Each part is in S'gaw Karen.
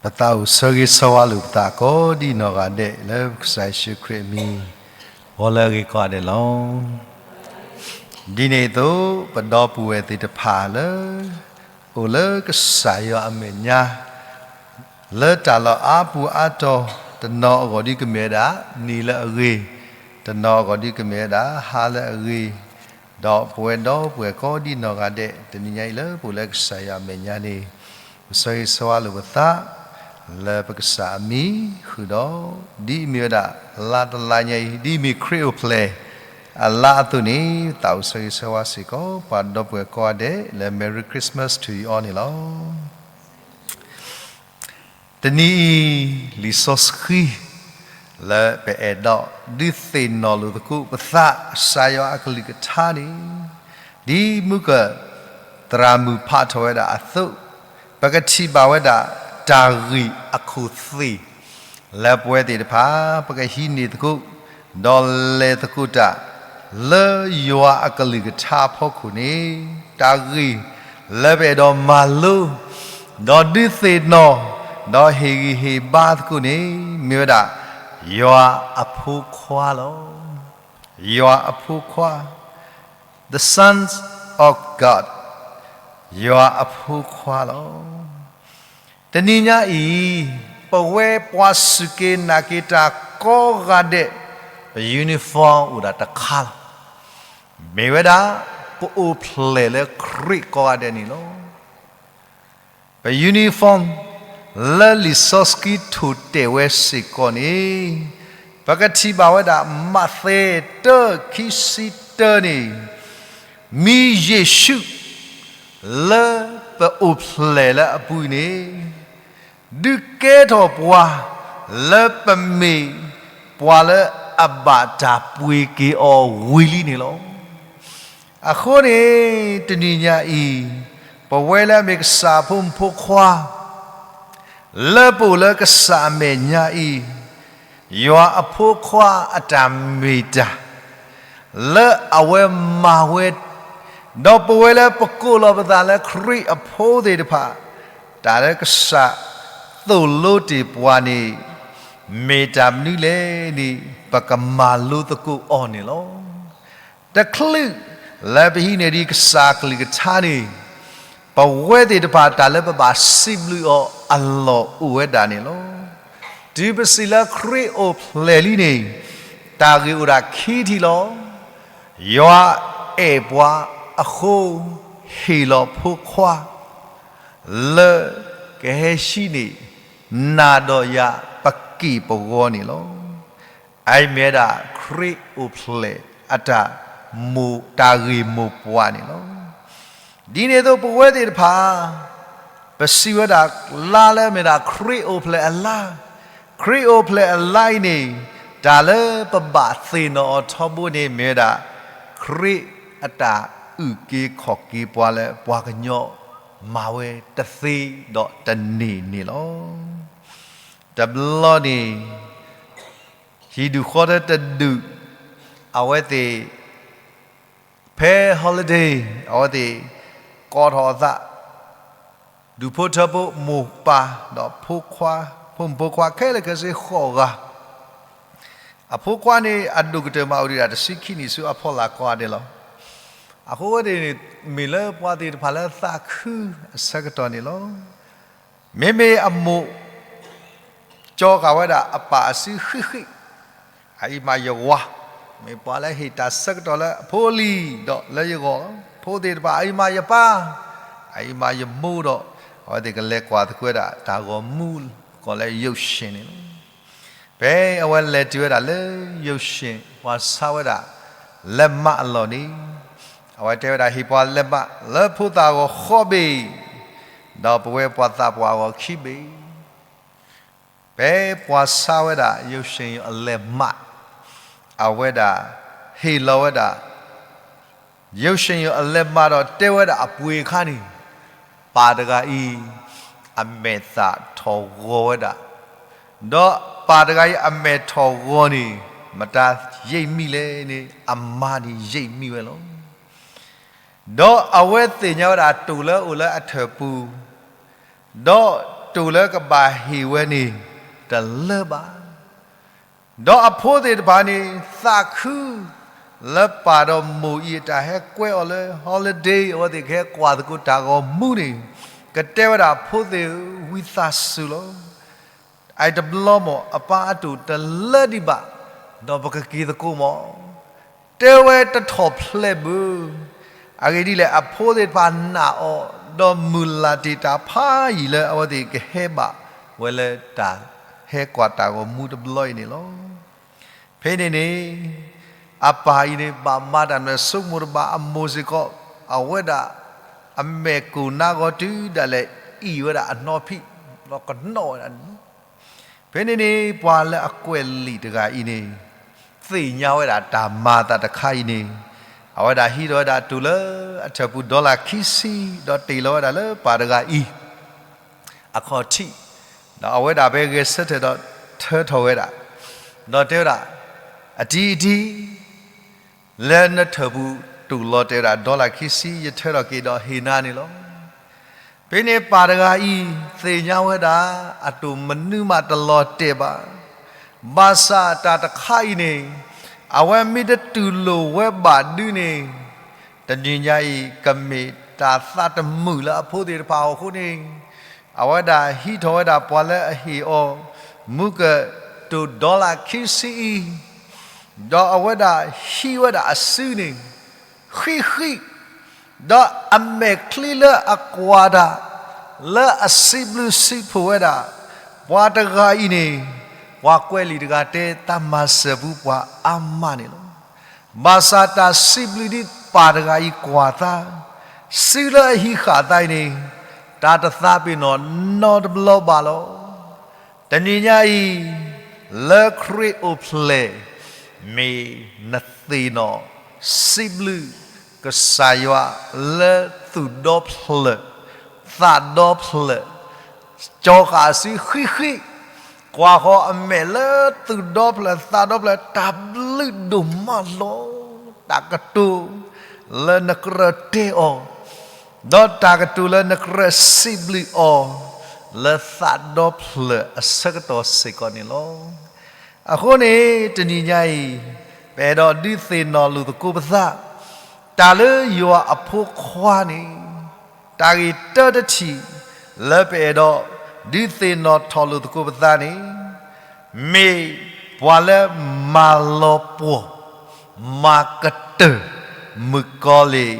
ပသးအိၣ်ဆၢဂ့ၤဆၢဝါလိာ်ပသးကိးဒံနီၢ်ဂၤဒဲးလၢကစၢ်ယ့ၣ်ၡူးခရံာ်အမံၤ, ဂီၤလၢအဂ့ၤကိးဂၤဒဲးလီၤ. ဒ်န့ၣ်အသိး ပဒီပုၢ်ဝဲၢ်သ့ၣ်တဖၣ်လၢ အိၣ်လၢကစၢ်ယွၤအမဲာ်ညါ လၢတၢ်လီၢ်အါပူၤအါတီၤ, တနီၤအဂီၢ်ဒ်ကမ့ၢ်ဝဲဒၣ် နံၤလၢအဂ့ၤ, တနီၤအဂီၢ်ဒ်ကမ့ၢ်ဝဲဒၣ် ဟါလၢအဂ့ၤ, ဒီးပဝဲဒီပုၢ်ဝဲၢ်ကိးဒံနီၢ်ဂၤဒဲး တနံၤညါအံၤလၢပအိၣ်လၢကစၢ်ယွၤအမဲာ်ညါန့ၣ်, ပဆၢဂ့ၤဆၢဝါလိာ်ပသး လၢပကစၢ်အမံၤဃုာ်ဒီး, ဒ်အမ့ၢ်ဝဲဒၣ် လါတလါညါအံၤ ဒ်အမ့ၢ်ခရံာ်အိၣ်ဖျဲၣ်အလါအသိးန့ၣ်, သးအိၣ်ဆၢဂ့ၤဆၢဝါစ့ၢ်ကီး ပှၤဒီပုၢ်ဝဲၢ်ကိးဂၤဒဲးလၢ Merry Christmas to you all န့ၣ်လီၤ. တနံၤအံၤ လံာ်စီဆှံ လၢပအဲၣ်ဒိးဒုးသ့ၣ်နီၣ်လိာ်သကိးပသး ကစၢ်ယွၤအကလုၢ်ကထါန့ၣ်, ဒ်မုၢ်က သရၣ်မုၣ်ဖးထီၣ်ဝဲဒၣ်အသိး, ပကထံၣ်ဘၣ်ဝဲဒၣ် တၢ်ဂ့ၢ်အခိၣ်သ့ၣ် လၢပဝဲသ့ၣ်တဖၣ် ပကဟံးန့ၢ်သကိး, ဒီးလဲၤသကိးတၢ် လၢယွၤအကလုၢ်ကထါအဖီခိၣ်န့ၣ်, တၢ်ဂ့ၢ်လၢပအဲၣ်ဒိးမၤလိ, ဒီးဒုးသ့ၣ်နီၣ်, ဒီးဟ့ၣ်ဂံၢ်ဟ့ၣ်ဘါသကိးန့ၣ် မ့ၢ်ဝဲဒၣ် ယွၤအဖိခွါလီၤ. ယွၤအဖိခွါ, the sons of God, ယွၤအဖိခွါလီၤ. တနံၤညါအံၤ ပဝဲပှၤစူၢ်က့ၤနာ်က့ၤတၢ်ကိးဂၤဒဲး ပ uniform အိၣ်ဒၣ်တခါလီၤ. မ့ၢ်ဝဲဒၣ် ပအိၣ်ဖျဲၣ်လၢခရံာ်ကိးဂၤဒဲးန့ၣ်လီၤ. ပ uniform လၢလံာ်စီဆှံထိၣ်တဲာ်ဝဲစ့ၢ်ကီးန့ၣ်, ပကထံၣ်ဘၣ်ဝဲဒၣ် မးသဲ တၢ ခံဆံတၢန့ၣ်, မံၤယ့ၣ်ၡူး လၢပအိၣ်ဖျဲၣ်လၢအပူၤန့ၣ်, ဒုးကဲထီၣ်ပှၤ လၢပမ့ၢ်ပှၤလၢအဘၣ်တၢ်ပှ့ၤက့ၤအီၤဝံၤလံန့ၣ်လီၤ. အဃိန့ၣ် တနံၤညါအံၤ ပဝဲလၢအမ့ၢ်ကစၢ်အဖိမုၣ်ဖိခွါ လၢပအိၣ်လၢကစၢ်အမဲာ်ညါအံၤ, ယွၤအဖိခွါအတၢ်မ့ၢ်တၢ် လၢအဝဲမၤဝဲ, ဒီးပဝဲလၢပကိးလီၤပသးလၢခရံာ်အဖိသ့ၣ်တဖၣ်, တၢ်လၢကစၢ်သိၣ်လိတ့ၢ်ပှၤန့ၣ် မ့ၢ်တၢ်မနုၤလဲၣ်န့ၣ် ပကမၤလိသကိးအီၤန့ၣ်လီၤ. တချုးလၢပဟံးန့ၢ်ဒံးကစၢ်အကလုၢ်ကထါန့ၣ်, ပဝဲသ့ၣ်တဖၣ်တၢ်လၢပဘၣ်စံးဘျုးအီၤအလီၢ်အိၣ်ဝဲဒၣ်န့ၣ်လီၤ. တုၤပစံးလၢခရံာ်အိၣ်ဖျဲၣ်လံန့ၣ်, တၢ်ဂ့ၢ်အိၣ်ဒၣ်ခံထံၣ်လီၤ. ယွၤအဲၣ်ပှၤအဃိ, ဟ့ၣ်လီၤဖိခွါ လၢကဟဲဟံးန့ၢ်နၤဒီးယၤပက့ၢ်ပဂီၤန့ၣ်လီၤ. အအံၤမ့ၢ်ဝဲဒၣ်ခရံာ်အိၣ်ဖျဲၣ်အတၢ်မိၣ်, တၢ်ဂ့ၢ်မိၢ်ပှၢ်န့ၣ်လီၤ. ဒ်န့ၣ်အသိးပဝဲသ့ၣ်တဖၣ် ပစံးဝဲဒၣ်လါလၢအမ့ၢ်ဒၣ်ခရံာ်အိၣ်ဖျဲၣ်အလါ, ခရံာ်အိၣ်ဖျဲၣ်အလါအံၤန့ၣ် တၢ်လၢပဘၣ်သ့ၣ်နီၣ်အီၤထီဘိန့ၣ်မ့ၢ်ဝဲဒၣ် ခရံာ်အတၢ်အုၣ်က့ၤခီၣ်က့ၤပှၤလၢပှၤကညီမၤဝဲတသ့ဒီးတန့ၢ်န့ၣ်လီၤ. တဘျီန့ၣ် ဟံၣ်ဒူၣ်ဃီထၢတဒူၣ် အဝဲသ့ၣ် ဖဲ holiday အဝဲသ့ၣ်ကိးထီၣ်အသး ဒူၣ်ဖိထၢဖိမိၢ်ပၢ်ဒီးဖိခွါ, ဖိမုၣ်ဖိခွါခဲလၢာ်ခဲဆ့ဃိးဂၤ, အဖိခွါန့ၣ် အဒိၣ်ကတၢၢ်မးအိၣ်ဒံးဒၣ်တဆံခံနံၣ်ဆူအဖီလာ်ကိးဂၤဒဲးလီၤ. အဃိဝဲသ့ၣ်န့ၣ် မ့ၢ်လၢပှၤသ့ၣ်တဖၣ်လၢသးခုအဆၢကတီၢ်န့ၣ်လီၤ. မ့မ့ၢ်အမိၢ် ကၠီဃာ်ဝဲဒၣ်အပၢ်အစုဃံးဃံး, အအံၤမးယဝၤ, မ့ၢ်ပှၤလၢဟ့ၣ်တၢ်ဆၢကတီၢ်လၢအဖိအလံၤဒီးလၢယဂီၢ်, ဖိသ့ၣ်တဖၣ် အအံၤမးယပၢ်, အအံၤမးယမိၢ်ဒီး အဝဲသ့ၣ်ကလဲၤကွၢ်သကိးဝဲဒၣ်တၢ်ဂီၤမူ ကိးလၢရုပ်ရှင်န့ၣ်လီၤ. ဖဲအဝဲလဲၤတုၤဝဲဒၣ်လၢရုပ်ရှင် ပှၤဆါဝဲဒၣ် လက်မှတ် အလီၢ်န့ၣ်, အဝဲတဲဝဲဒၣ် ဟ့ၣ်ပှၤ လက်မှတ် လၢဖိသၣ်အဂီၢ်ဃိးဘ့ၣ်, ဒီးပဝဲပှၤသးပှၢ်အဂီၢ်ခံဘ့ၣ်. ဖဲပှၤဆါဝဲဒၣ် ရုပ်ရှင်ရုံ အ လက်မှတ်, အဝဲဒၣ်ဟ့ၣ်လီၤဝဲဒၣ် ရုပ်ရှင်ရုံ အ လက်မှတ် ဒီးတဲဝဲဒၣ်အပှ့ၤအခါန့ၣ်, ပၢ်တဂၤအံၤ အမဲာ်သၣ်ထီၣ်ဂီၤဝဲဒၣ်, ဒီးပၢ်တဂၤအံၤအမဲာ်ထီၣ်ဂီၤန့ၣ် မတၤရိပ်မိလဲၣ်န့ၣ် အမါန့ၣ်ရိပ်မိဝဲလီၤ. ဒီးအဝဲသ့ၣ်ညါဝဲဒၣ်တိၢ်လၢအအိၣ်လၢအထၢၣ်ပူၤ, ဒီး တိၢ်လၢကဘၣ်ဟ့ၣ်ဝဲန့ၣ် တလၢဘၣ်. ဒီးအဖိသ့ၣ်တဖၣ်န့ၣ် သးခု လၢပၢ်ဒီးမိၢ်အံၤအတၢ်ဟဲကွဲအီၤလၢ holiday အဝဲသ့ၣ်ကဟဲကွၢ်သကိးတၢ်ဂီၤမူန့ၣ်, ကတဲဝဲဒၣ်ဖိသ့ၣ်ဧၢ ဝံသးစူၤလီၤ. အအံၤတဘျီမ့ၢ် အပၢ်အတိၢ်တလၢဒံးဘၣ်, ဒီးပကက့ၤသကိးမး တဲဝဲတထီၣ်ဖျဲးဘၣ်. အဂ့ၢ်ဒ်လဲၣ် အဖိသ့ၣ်တဖၣ်နာ်အီၤ, ဒီးမုၢ်လၢ်တ့ၢ်တၢ်ဖးယံာ်လၢအဝဲသ့ၣ်ကဟဲဘၣ်ဝဲလၢတၢ်ဟဲကွၢ်တၢ်ဂီၤမူတဘျီအံၤန့ၣ်လီၤ. ဖဲန့ၣ်န့ၣ် အပၢ်အံၤန့ၣ် ဘၣ်မၤတၢ်မနုၤ ဆိကမိၣ်တဘၣ် အမိၢ်စ့ၢ်ကီး အဝဲဒၣ် အမဲာ်ကိၢ်နါဂီၤတုၤဒၣ်လဲာ် အံၣ်ဝဲဒၣ်အနီၢ်ဖံး ဒီးကနီၣ်ဝဲဒၣ်န့ၣ်လီၤ. ဖဲန့ၣ်န့ၣ် ပှၤလၢအကွဲးလံာ်တဂၤအံၤန့ၣ် သ့ၣ်ညါဝဲဒၣ်တၢ်မၤအသးတခါအံၤန့ၣ်, အဝဲဒၣ်ဟံးထီၣ်ဝဲဒၣ်တိၢ်လၢအထၢၣ်ပူၤ dollar ခံဆံ ဒီးတ့ၢ်လီၤဝဲဒၣ်လၢပၢ်တဂၤအံၤ အခီၣ်ထံး, ဒီးအဝဲဒၣ်ဖဲဂဲၤဆၢထၢၣ်ဒီးထၢထီၣ်ဝဲဒၣ်, ဒီးတဲဝဲဒၣ်, အတံၤအတံၤ လၢနထၢၣ်ပူၤတိၢ်လီၤတဲာ်ဝဲဒၣ် dollar ခံဆံ ယထၢထီၣ်က့ၤဒီးဟ့ၣ်နၤန့ၣ်လီၤ. ဖဲန့ၣ်ပၢ်တဂၤအံၤ သ့ၣ်ညါဝဲဒၣ် အတိၢ်မနုၤမးတလီၤတဲာ်ဘၣ်. ဘၣ်ဆၣ်တၢ်တခါအံၤန့ၣ် အဝဲမ့ၢ်တတူၢ်လိာ်ဝဲဘၣ်ဒုန့ၣ် တနံၤညါအံၤ ကမ့ၢ်တၢ်သးတမုာ်လၢအဖိသ့ၣ်တဖၣ်အဃိန့ၣ် အဝဲဒၣ်ဟံးထီၣ်ဝဲဒၣ်ပှၤလၢအဟ့ၣ်အီၤ မုၢ်ကတိၢ် dollar ခံဆံအံၤ, ဒီးအဝဲဒၣ်ဟံးဝဲဒၣ်အစုန့ၣ် ဃံးဃံး, ဒီးအမဲာ်ချံလၢအကွၢ်တၢ် လၢအစံးဘျုးစံးဖှိၣ်ဝဲဒၣ် ပှၤတဂၤအံၤန့ၣ် ပှၤကွဲးလံာ်တဂၤတဲ သးမၤစၢၤပှၤအါမးန့ၣ်လီၤ. ဘၣ်ဆၣ်တၢ်စံးဘျုးဒ်ပၢ်တဂၤအံၤကွၢ်သး, စုလၢအဟံးဃာ်သးအံၤန့ၣ် တၢ်တသးပ့ၤနီၣ်နီတဘျီဘၣ်လီၤ. တနံၤညါအံၤ လၢခရံာ်အိၣ်ဖျဲၣ် မ့ၢ်နသ့ၣ်နီၣ် စံးဘျုးကစၢ်ယွၤလၢသူၣ်ဒီဖျၢၣ် သးဒီဖျၢၣ် ကၠီဃာ်အစုဃံးဃံး, ကွၢ်ဃီၤအမဲာ်လၢသူၣ်ဒီဖျၢၣ်သးဒီဖျၢၣ် တၢ်ဘျုးဒိၣ်မးလီၤ. တၢ်ကတိၤလၢနကြၢးတဲအီၤ ဒီးတၢ်ကတိၤလၢနကြၢးစံးဘျုးအီၤ လၢသးဒီဖျၢၣ်အဆၢကတီၢ်စ့ၢ်ကီးန့ၣ်လီၤ. အဃိန့ၣ် တနံၤညါအံၤ ပအဲၣ်ဒိးဒုးသ့ၣ်နီၣ်လိာ်သကိးပသး တၢ်လၢယွၤအဖိခွါန့ၣ် တၢ်ဂ့ၢ်တၢတထံၣ် လၢပအဲၣ်ဒိးဒုးသ့ၣ်နီၣ်ထီၣ်လိာ်သကိးပသးန့ၣ် မ့ၢ်ပှၤလၢမၤလီၤပှီၢ် မၤကတၢၢ် မုၣ်ကီၤလံၢ်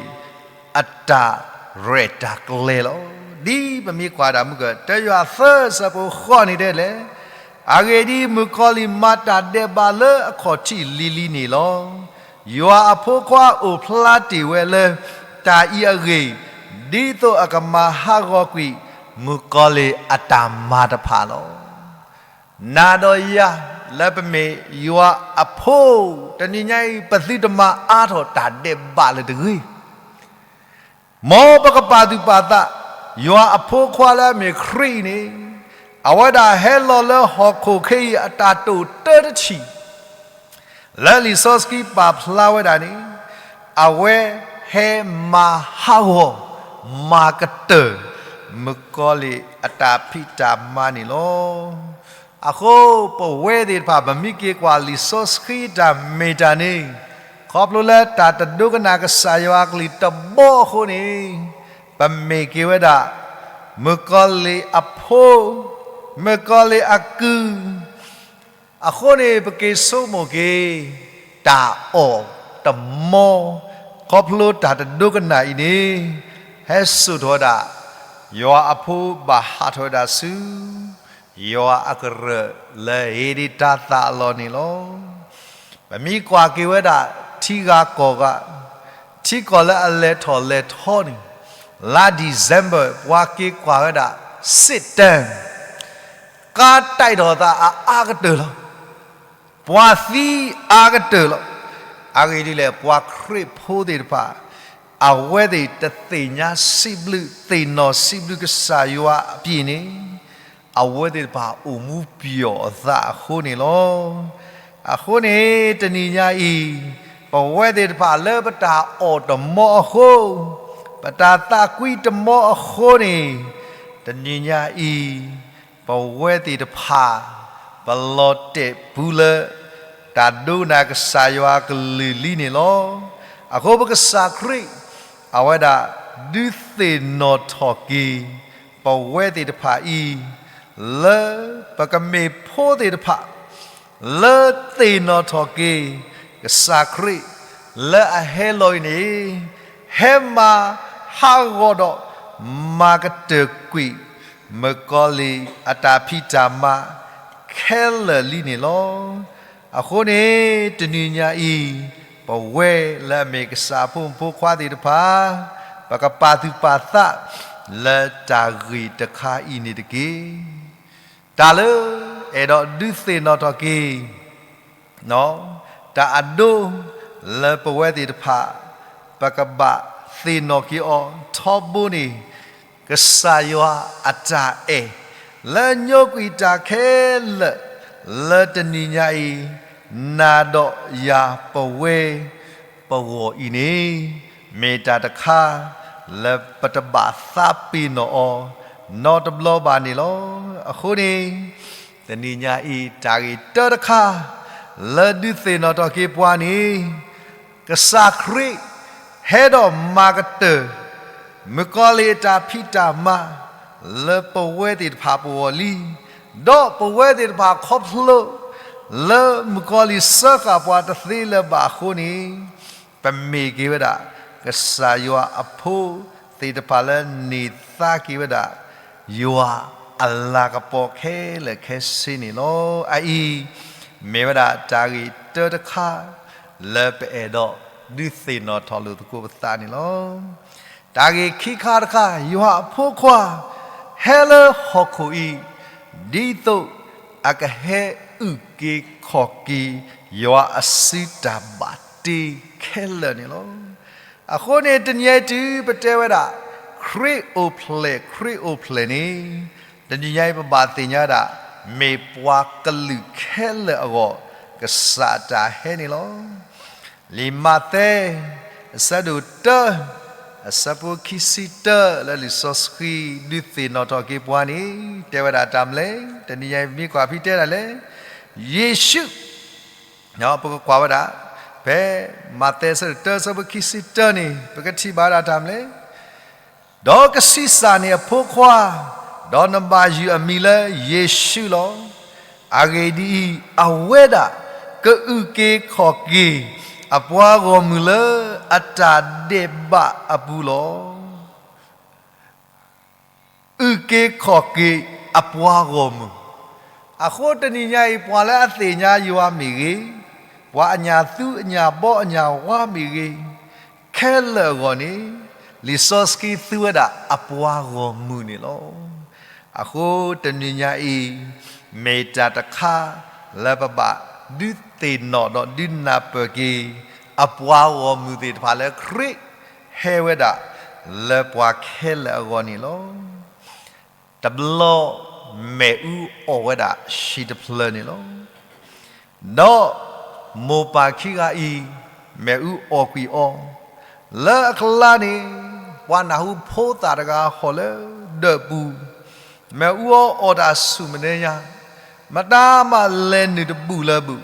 အတၢ်ရဲၣ်တၢ်ကျဲၤလီၤ. ဒ်ပမ့ၢ်ကွၢ်ဒၣ်မုၢ်က တယွၤသၢဆၢဖိဃိးန့ၣ်တဲလဲၣ်, အဂ့ၢ်ဒ်အံၤ, မုၣ်ကီၤလံၢ်မၤတၢ်ဒဲးဘးလၢအခီၣ်ထံးလံၤလံၤန့ၣ်လီၤ. ယွၤအဖိခွါအိၣ်ဖျါတ့ၢ်ဝဲလၢ တၢ်အံၤအဂ့ၢ်, ဒ်သိးအကမၤဟးဂီၤကွံာ် မုၣ်ကီၤလံၢ်အတၢ်မၤတဖၣ်လီၤ. နၤဒီးယၤလၢပမ့ၢ်ယွၤအဖိ, တနံၤညါအံၤ ပသုတမၤအါထီၣ်တၢ်ဒဲးဘးလၢၤတဂ့ၤ. မ်ပကပာ်သူၣ်ပာ်သး, ယွၤအဖိခွါလၢအမ့ၢ်ခရံာ်အံၤန့ၣ်, အဝဲဒၣ်ဟဲလီၤလၢဟီၣ်ခိၣ်ချၢအံၤအတၢ်တိာ်တၢတထံၣ် လၢလံာ်စီဆှံပာ်ဖျါဝဲဒၣ်န့ၣ်, အဝဲဟဲမၤဟးဂီၤ, မၤကတၢၢ်, မုၣ်ကီၤလံၢ်အတၢ်ဖံးတၢ်မၤန့ၣ်လီၤ. အဃိပဝဲသ့ၣ်တဖၣ် ပမ့ၢ်က့ၤကွၢ်လံာ်စီဆှံတၢ်မ့ၢ်တၢ်န့ၣ်, ခီဖျိလၢတၢ်တဒိကနၣ်ကစၢ်ယွၤအကလုၢ်တဘီအဃိန့ၣ်, ပမ့ၢ်က့ၤဝဲဒၣ် မုၣ်ကီၤလံၢ်အဖိ, မုၣ်ကီၤလံၢ်အကုၢ်, အဃိန့ၣ် ပက့ၤဆိကမိၣ်က့ၤ တၢ်အီၣ်တမီ, ခီဖျိတၢ်တဒိကနၣ်အံၤန့ၣ်, ဟဲစိာ်ထီၣ်ဝဲဒၣ်, ယွၤအဖိဘၣ်ဟးထီၣ်ဝဲဒၣ်ဆူ ယွၤအကရၢၢ်လၢဧ့ဒ့ၣ်တၤသၣ်အလီၢ်န့ၣ်လီၤ. ပမ့ၢ်ကွၢ်က့ၤဝဲဒၣ် ထံဂၤကီၢ်ဂၤ, ထံကီၢ်လၢအလဲၤထီၣ်လဲၤထီန့ၣ်, လါ December ပှၤက့ၤကွၢ်ဝဲဒၣ် စစ်တမ်း, ကါတၢ်ထီၣ်သးအအါကတၢၢ်လီၤ. ပှၤသံအါကတၢၢ်လီၤ. အဂ့ၢ်ဒ်လဲၣ် ပှၤခရံာ်ဖိသ့ၣ်တဖၣ် အဝဲသ့ၣ်တသ့ၣ်ညါစံးဘျုးသ့ၣ်နီၣ်စံးဘျုးကစၢ်ယွၤအပျ့ၤန့ၣ်, အဝဲသ့ၣ်တဖၣ်အိၣ်မူပျီၢ်အသးအဃိန့ၣ်လီၤ. အဃိန့ၣ် တနံၤညါအံၤ, ပဝဲသ့ၣ်တဖၣ်လၢပတၢ်အီၣ်တမီအဃိ, ပတၢ်သးကွံတမီအဃိန့ၣ်, တနံၤညါအံၤ ပဝဲသ့ၣ်တဖၣ် ပလီၤတဲာ်ပူၤလၢ တၢ်ဒိကနၣ်ကစၢ်ယွၤအကလုၢ်လံန့ၣ်လီၤ. အဃိပကစၢ်ခရံာ် အဝဲဒၣ်ဒုးသ့ၣ်နီၣ်ထီၣ်က့ၤ ပဝဲသ့ၣ်တဖၣ်အံၤ လၢပကမ့ၢ်ဖိသ့ၣ်တဖၣ် လၢသ့ၣ်နီၣ်ထီၣ်က့ၤ ကစၢ်ခရံာ် လၢအဟဲလီၤအံၤန့ၣ် ဟဲမၤဟးဂီၤဒီး မၤကတၢၢ်ကွံာ် မုၣ်ကီၤလံၢ်အတၢ်ဖံးတၢ်မၤ ခဲလၢာ်လံန့ၣ်လီၤ. အဃိန့ၣ် တနံၤညါအံၤ ပဝဲလၢအမ့ၢ်ကစၢ်အဖိမုၣ်ဖိခွါသ့ၣ်တဖၣ် ပကပာ်သူၣ်ပာ်သး လၢတၢ်ဂ့ၢ်တခါအံၤန့ၣ်တက့ၢ်. တၢ်လၢအဲၣ်ဒိးဒုးသ့ၣ်နီၣ်ထီၣ်က့ၤ တၢ်အဒိ လၢပဝဲသ့ၣ်တဖၣ် ပကဘၣ်သ့ၣ်နီၣ်က့ၤအီၤထီဘိန့ၣ် ကစၢ်ယွၤအတၢ်အဲၣ် လၢညိကွံာ်တၢ်ခဲလၢာ် လၢတနံၤညါအံၤ နၤဒီးယၤပဝဲ ပဂီၢ်အံၤန့ၣ် မ့ၢ်တၢ်တခါ လၢပတဘၣ်သးပ့ၤနီၣ်အီၤ နီတဘျီဘၣ်န့ၣ်လီၤ. အဃိန့ၣ် တနံၤညါအံၤ တၢ်ဂ့ၢ်တၢတခါ လၢဒုးသ့ၣ်နီၣ်ထီၣ်က့ၤပှၤန့ၣ် ကစၢ်ခရံာ် ဟဲဒီးမၤကတၢၢ် မုၣ်ကီၤလံၢ်အတၢ်ဖံးတၢ်မၤ လၢပဝဲသ့ၣ်တဖၣ်ပဂီၢ်လံ, ဒီးပဝဲသ့ၣ်တဖၣ်ခီဖျိ လၢမုၣ်ကီၤလံၢ်စၢဃာ်ပှၤတသ့လၢၤဘၣ်အဃိန့ၣ် ပမ့ၢ်က့ၤဝဲဒၣ် ကစၢ်ယွၤအဖိသ့ၣ်တဖၣ်လၢန့ၢ်သါက့ၤဝဲဒၣ် ယွၤအလၤကပီၤခဲလၢာ်ခဲဆ့န့ၣ်လီၤ. အအံၤ မ့ၢ်ဝဲဒၣ်တၢ်ဂ့ၢ်တၢတခါ လၢပအဲၣ်ဒိးဒုးသ့ၣ်နီၣ်ထီၣ်လိာ်သကိးပသးန့ၣ်လီၤ. တၢ်ဂ့ၢ်ခံခါတခါ ယွၤအဖိခွါ ဟဲလၢဟီၣ်ခိၣ်အံၤ ဒ်သိးအကဟဲအုၣ်က့ၤခီၣ်က့ၤ ယွၤအစုတၢ်ဘၣ်တ့ခဲလၢာ်န့ၣ်လီၤ. အဃိန့ၣ် တနံၤအံၤတုၤပတဲဝဲဒၣ် ခရံာ်အိၣ်ဖျဲၣ် ခရံာ်အိၣ်ဖျဲၣ်န့ၣ် တနံၤညါအံၤပဘၣ်သ့ၣ်ညါဝဲဒၣ် မ့ၢ်ပှၤကလုာ်ခဲလၢာ်အဂီၢ် ကစၢ်တၢ်ဟဲန့ၣ်လီၤ. လံာ်မးသဲ အဆၢဒိၣ်တၢ အဆၢဖိခံဆံတၢ လၢလံာ်စီဆှံ ဒုးသ့ၣ်နီၣ်ထီၣ်က့ၤပှၤန့ၣ် တဲဝဲဒၣ်တၢ်မနုၤလဲၣ်, တနံၤညါအံၤပမ့ၢ်ကွၢ်ဖဲတဲဒၣ်လဲၣ်, ယ့ၣ်ၡူး ပကကွၢ်ဝဲဒၣ် ဖဲမးသဲအဆၢဒိၣ်တၢ အဆၢဖိခံဆံတၢန့ၣ် ပကထံၣ်ဘၣ်ဝဲဒၣ်တၢ်မနုၤလဲၣ်, ဒီးကဆံးစၢ်န့ၢ်အဖိခွါ, ဒီးနဘၣ်ယုၢ်အမံၤလၢယ့ၣ်ၡူးလီၤ. အဂ့ၢ်ဒ်အံၤ, အဝဲဒၣ်ကအုၣ်က့ၤခီၣ်က့ၤ အပှၤဂီၢ်မုၢ်လၢအတၢ်ဒဲးဘးအပူၤလီၤ. အုၣ်က့ၤခီၣ်က့ၤအပှၤဂီၢ်မုၢ်, အဃိတနံၤညါအံၤ ပှၤလၢအသ့ၣ်ညါယွၤမ့ၢ်ဂ့ၤ, ပှၤအညၣ်သူအညၣ်ဘီအညၣ်ဝါမ့ၢ်ဂ့ၤ, ခဲလၢာ်အဂီၢ်န့ၣ် လံာ်စီဆှံသူဝဲဒၣ်အပှၤဂီၢ်မုၢ်န့ၣ်လီၤ. အဃိတနံၤညါအံၤ မ့ၢ်တၢ်တခါ လၢပဘၣ်ဒုးသ့ၣ်နီၣ်ဒီးဒုးနၢ်ပၢၢ်က့ၤ အပှၤဂီၢ်မုၢ်သ့ၣ်တဖၣ်လၢခရံာ်ဟဲဝဲဒၣ် လၢပှၤခဲလၢာ်အဂီၢ်န့ၣ်လီၤ. တဘျီ မ့ၣ်အူအီၣ်ဝဲဒၣ်ဆံးတဖျၢၣ်န့ၣ်လီၤ. ဒီးမိၢ်ပၢ်ခံဂၤအံၤ မ့ၣ်အူအီၣ်ကွံာ်အီၤ, လၢအကျါန့ၣ် ပှၤနၢ်ဟူဖိသၣ်တဂၤဟီၣ်လၢဒၢးပူၤ, မ့ၣ်အူအီၣ်တၢ်ဆူၣ်မနုၤညါ, မတၤမးလဲၤနုာ်တဘူၣ်လၢၤဘူၣ်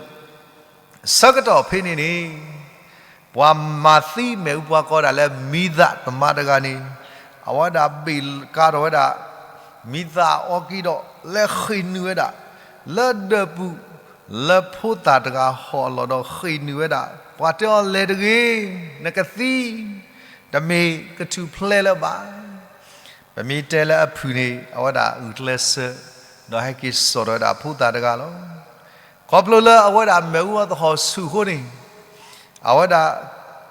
ဆၢကတီၢ်ဖဲန့ၣ်န့ၣ် ပှၤမၤသံမ့ၣ်အူပှၤကိးဒၣ်လၢမံသးတမါတဂၤန့ၣ် အဝဲဒၣ်ဘ့ၣ်ကၤထီၣ်ဝဲဒၣ် မံသးအီကံဒီး လဲၤဃ့ၢ်နုာ်ဝဲဒၣ် လၢဒၢးပူၤ လၢဖိသၣ်တဂၤဟီၣ်အလီၢ်ဒီးဃ့ၢ်နုာ်ဝဲဒၣ်, ပှၤတဲအီၤလဲၤတဂ့ၤ, နကသံ, တမ့ၢ်ကထူၣ်ဖျဲးလၢၤဘၣ်. ပမ့ၢ်တဲလၢအဖုၣ်န့ၣ် အဝဲဒၣ်ဂုာ်ကျဲးစၢး ဒီးဟဲက့ၤစိာ်ထီၣ်ဝဲဒၣ်ဖိသၣ်တဂၤလီၤ. ခီဖျိလၢအဝဲဒၣ်မ့ၣ်အူအီၣ်သဟီၣ်ဆူၣ်အဃိန့ၣ် အဝဲဒၣ်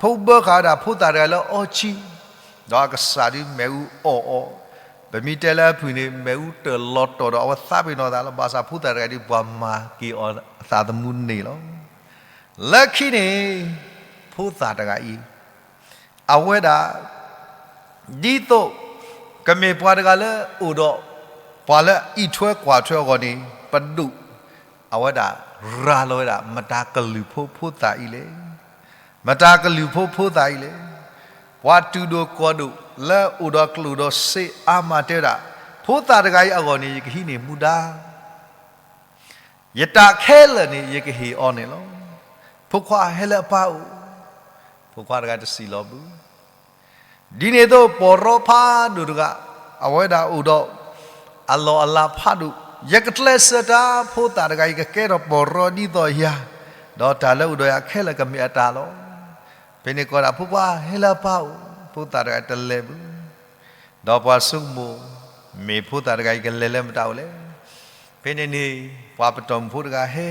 ဖုဘၢဃာ်ဝဲဒၣ်ဖိသၣ်တဂၤလၢအီကံ, ဒီးအကစၢ်ဒုးမ့ၣ်အူအီၣ်အီၤ, ပမ့ၢ်တဲလၢအဖုၣ်န့ၣ် မ့ၣ်အူတၢၢ်လီၤတီၤဒီးအဝဲသးပ့ၤနီၣ်သးလီၤ. ဘၣ်ဆၣ်ဖိသၣ်တဂၤဒုးပှၤမၤက့ၤအီၤအသးသမူန့ၣ်လီၤ. လၢခံန့ၣ် ဖိသၣ်တဂၤအံၤ အဝဲဒၣ် ဒ်သိး ကမ့ၢ်ပှၤတဂၤလၢအိၣ်ဒီး ပှၤလၢအအံးထွဲကွၢ်ထွဲအဂီၢ်န့ၣ် ပဒိၣ် အဝဲဒၣ်ရၤလီၤဝဲဒၣ် မတၤကလုၢ်ဖိဖိသၣ်အံၤလဲၣ်. မတၤကလုၢ်ဖိဖိသၣ်အံၤလဲၣ်. ပှၤတူၢ်ဒိၣ်ကွီၢ်ဒိၣ်လၢအိၣ်ဒီးကျိၣ်ဒီးစ့အါမးတဲဝဲဒၣ် ဖိသၣ်တဂၤအံၤအဂီၢ်န့ၣ် ယကဟံးန့ၢ်မူဒါ, ယတၢ်ခဲလၢာ်န့ၣ် ယကဟ့ၣ်အီၤန့ၣ်လီၤ. ဖိခွါဟဲလၢအပၢ်အိၣ်, ဖိခွါတဂၤတစံးလီၤဘၣ်. ဒ်န့ၣ်အသိး ပီၢ်ရီဖးဒိၣ်တဂၤ, အဝဲဒၣ်အိၣ်ဒီး အလီၢ်အလၤဖးဒိၣ်, ယကကျဲးစၢးတၢ် ဖိသၣ်တဂၤအံၤ ကကဲထီၣ်ပီၢ်ရီဒ်သိးယၤ, ဒီးတၢ်လၢအိၣ်ဒီးယၤခဲလၢာ်ကမ့ၢ်အတၢ်လီၤ. ဖဲန့ၣ်ကိးဒၣ် ဖိခွါဟဲလၢအပၢ်အိၣ်, ဖိသၣ်တဂၤတလဲၤဘၣ်. ဒီးပှၤဆိကမိၣ်, မ့ၢ်ဖိသၣ်တဂၤအံၤကလဲၤလၢမတၤအိၣ်လဲၣ်. ဖဲန့ၣ်န့ၣ် ပှၤပတီၢ်မုၢ်ဖိတဂၤဟဲ,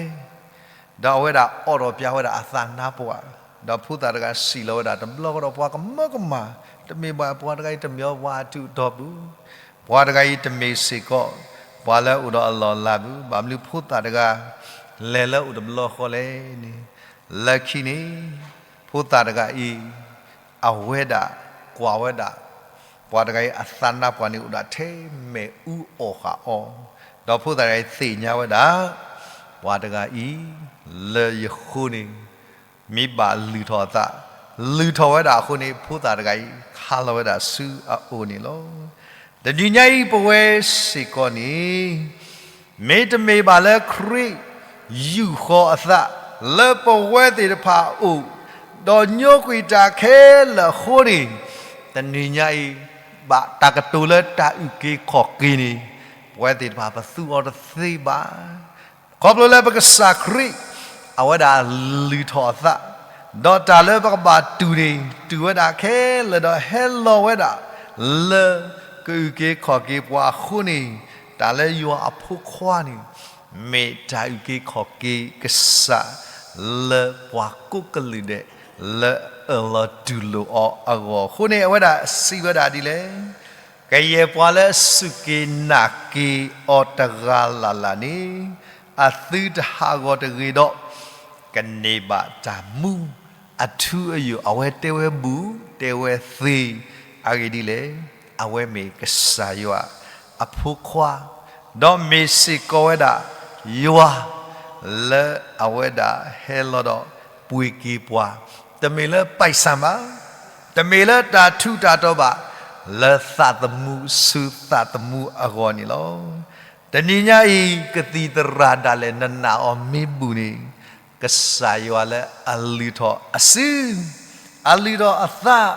ဒီးအဝဲဒၣ်အိးထီၣ်ပျဲဝဲဒၣ်အသးနါပှၢ်, ဒီးဖိသၣ်တဂၤစံးလီၤဝဲဒၣ်တဘျီဃီဒီး ပှၤကမၢကမၣ်, တမ့ၢ်ဘၣ်ပှၤတဂၤအံၤတမ့ၢ်အီၤပှၤအထူးအတီၤဘၣ်, ပှၤတဂၤအံၤတမ့ၢ်စ့ၢ်ကီး ပှၤလၢအအိၣ်ဒီးအလီၢ်အလၤဘၣ်, ဘၣ်မနုၤဖိသၣ်တဂၤ လဲၤလၢအအိၣ်တဘျီဃီလဲၣ်န့ၣ်, လၢခံန့ၣ် ဖိသၣ်တဂၤအံၤ အဝဲဒၣ်ကွၢ်ဝဲဒၣ် ပှၤတဂၤအံၤအသးနါပှၢ်န့ၣ် အိၣ်ဒၣ်ထဲမဲာ်အူအီၣ်ဃာ်အီၤ, ဒီးဖိသၣ်တဂၤအံၤသ့ၣ်ညါဝဲဒၣ် ပှၤတဂၤအံၤ လၢယဃိန့ၣ် မ့ၢ်ဘၣ်လုၢ်ထီၣ်အသး, လုၢ်ထီၣ်ဝဲဒၣ်အဃိန့ၣ် ဖိသၣ်တဂၤအံၤ ခါလီၤဝဲဒၣ်ဆူအအိၣ်န့ၣ်လီၤ. တနံၤညါအံၤပဝဲစ့ၢ်ကီးန့ၣ် မ့တမ့ၢ်ဘၣ်လၢခရံာ်ယူာ်ဃီၤအသး လၢပဝဲသ့ၣ်တဖၣ်အအိၣ်, ဒီးညိကွံာ်တၢ်ခဲလၢာ်အဃိန့ၣ်, တနံၤညါအံၤ ဘၣ်တၢ်ကတိၤလၢတၢ်အုၣ်က့ၤခီၣ်က့ၤန့ၣ် ပဝဲသ့ၣ်တဖၣ်ပသူအီၤတသ့ဘၣ်. ခီဖျိလၢပကစၢ်ခရံာ် အဝဲဒၣ်လုၢ်ထီၣ်အသး, ဒီးတၢ်လၢပကဘၣ်တူၢ်န့ၣ် တူၢ်ဝဲဒၣ်ခဲလၢာ်ဒီးဟဲလီၤဝဲဒၣ် လၢကအုၣ်က့ၤခီၣ်က့ၤပှၤအဃိန့ၣ်, တၢ်လၢယွၤအဖိခွါန့ၣ် မ့ၢ်တၢ်အုၣ်က့ၤခီၣ်က့ၤကစၢ် လၢပှၤကိးကလုာ်ဒဲး လၢအအၢၣ်လီၤတူၢ်လိာ်အီၤအဂီၢ်အဃိန့ၣ် အဝဲဒၣ်စံးဝဲဒၣ်ဒ်လဲၣ်. ကယဲၢ်ပှၤလၢအစူၢ်က့ၤနာ်က့ၤအီၤတဂၤလၢ်လၢ်န့ၣ် အသုတဟးဂီၤတဂ့ၤဒီး ကန့ၢ်ဘၣ်တၢ်မူအထူအယိာ် အဝဲတဲဝဲဘူး တဲဝဲသ့ အဂ့ၢ်ဒ်လဲၣ်. အဝဲမ့ၢ်ကစၢ်ယွၤအဖိခွါ, ဒီးမ့ၢ်စ့ၢ်ကီးဝဲဒၣ်ယွၤ လၢအဝဲဒၣ်ဟဲလီၤဒီးပှ့ၤက့ၤပှၤ, တမ့ၢ်လၢပိုက်ဆံဘၣ်, တမ့ၢ်လၢတၢ်ထူးတၢ်တီၤဘၣ်, လၢသးသမူဆူသးသမူအဂီၢ်န့ၣ်လီၤ. တနံၤညါအံၤ ကသံၣ်သရၣ်ဒၣ်လဲာ်နနာ်အီၤမ့ၢ်ဘူးန့ၣ်, ကစၢ်ယွၤလၢအလုၢ်ထီၣ်အစု, အလုၢ်ထီၣ်အသး,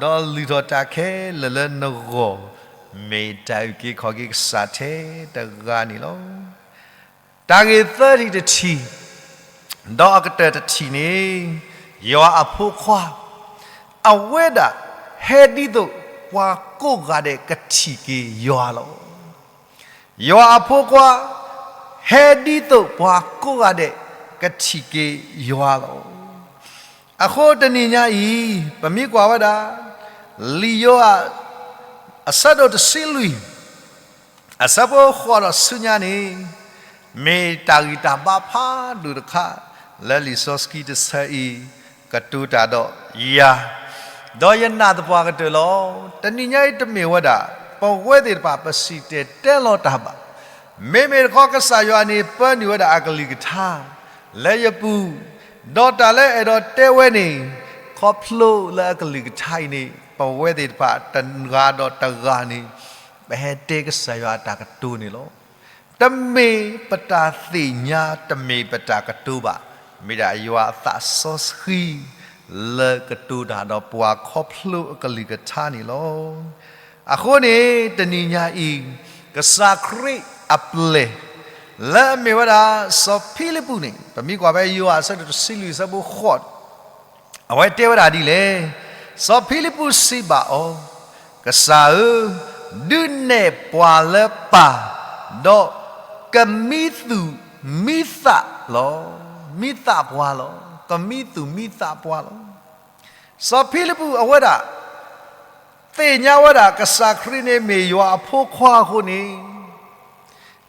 ဒီးလုၢ်ထီၣ်တၢ်ခဲလၢာ်လၢနဂီၢ်, မ့ၢ်တၢ်အုၣ်က့ၤခီၣ်က့ၤကစၢ်ထဲတဂၤန့ၣ်လီၤ. တၢ်ဂ့ၢ်သၢထံၣ်တထံၣ်, ဒီးအကတၢၢ်တထံၣ်န့ၣ်, ယွၤအဖိခွါ အဝဲဒၣ်ဟဲဒ်သိးပှၤကိးဂၤဒဲးကထံၣ်က့ၤယွၤလီၤ. ယွၤအဖိခွါ ဟဲဒ်သိးပှၤကိးဂၤဒဲးကထံၣ်က့ၤယွၤလီၤ. အဃိတနံၤညါအံၤ ပမ့ၢ်ကွၢ်ဝဲဒၣ် လံာ်ယိၤဟၣ် အဆၢဒိၣ်တဆံလွံၢ် အဆၢဖိဃိးဒီးဆူညါန့ၣ်, မ့ၢ်တၢ်ဂံၢ်တၢ်ဘါဖးဒိၣ်တခါ လၢလံာ်စီဆှံတဆၢအံၤ ကတိၤတၢ်ဒီးယၤ, ဒီးယနာ်သပှၢ်ကတၢၢ်လီၤ. တနံၤညါအံၤတမ့ၢ်ဝဲဒၣ် ပဝဲသ့ၣ်တဖၣ်ပစံၣ်တဲၤတဲလီၤတၢ်ဘၣ်. မ့မ့ၢ်တခီကစၢ်ယွၤန့ၣ် ပၢနုာ်ဝဲဒၣ်အကလုၢ်ကထါ လၢယပူၤ, ဒီးတၢ်လၢအဲၣ်ဒိးတဲဝဲန့ၣ် ခီဖျိလၢအကလုၢ်ကထါအံၤန့ၣ် ပဝဲသ့ၣ်တဖၣ်တဂၤဒီးတဂၤန့ၣ် ပဟဲတဲကစၢ်ယွၤအတၢ်ကတိၤန့ၣ်လီၤ. တမ့ၢ်ပတၢ်သ့ၣ်ညါ တမ့ၢ်ပတၢ်ကတိၤဘၣ်, မ့ၢ်ဒၣ်ယွၤအသးစီဆှံ လၢကတိၤတၢ်ဒီးပှၤခီဖျိအကလုၢ်ကထါန့ၣ်လီၤ. အဃိန့ၣ် တနံၤညါအံၤ ကစၢ်ခရံာ်အပျဲၢ် လၢအမ့ၢ်ဝဲဒၣ် စီၤဖံလံးပူးန့ၣ် ပမ့ၢ်ကွၢ်ဖဲယိၤဟၣ်အဆၢဒိၣ်တဆံလွံၢ်အဆၢဖိဃိး အဝဲတဲဝဲဒၣ်ဒ်လဲၣ်. စီၤဖံလံးပူးစံးဘၣ်အီၤ, ကစၢ်ဧၢ, ဒုးနဲၣ်ပှၤလၢပၢ်, ဒီးကမံသူၣ်မံသးလီၤ. မံသးပှၤလီၤ. ကမံသူၣ်မံသးပှၤလီၤ. စီၤဖံလံးပူးအဝဲဒၣ် သ့ၣ်ညါဝဲဒၣ် ကစၢ်ခရံာ်န့ၣ်မ့ၢ်ယွၤအဖိခွါအဃိန့ၣ်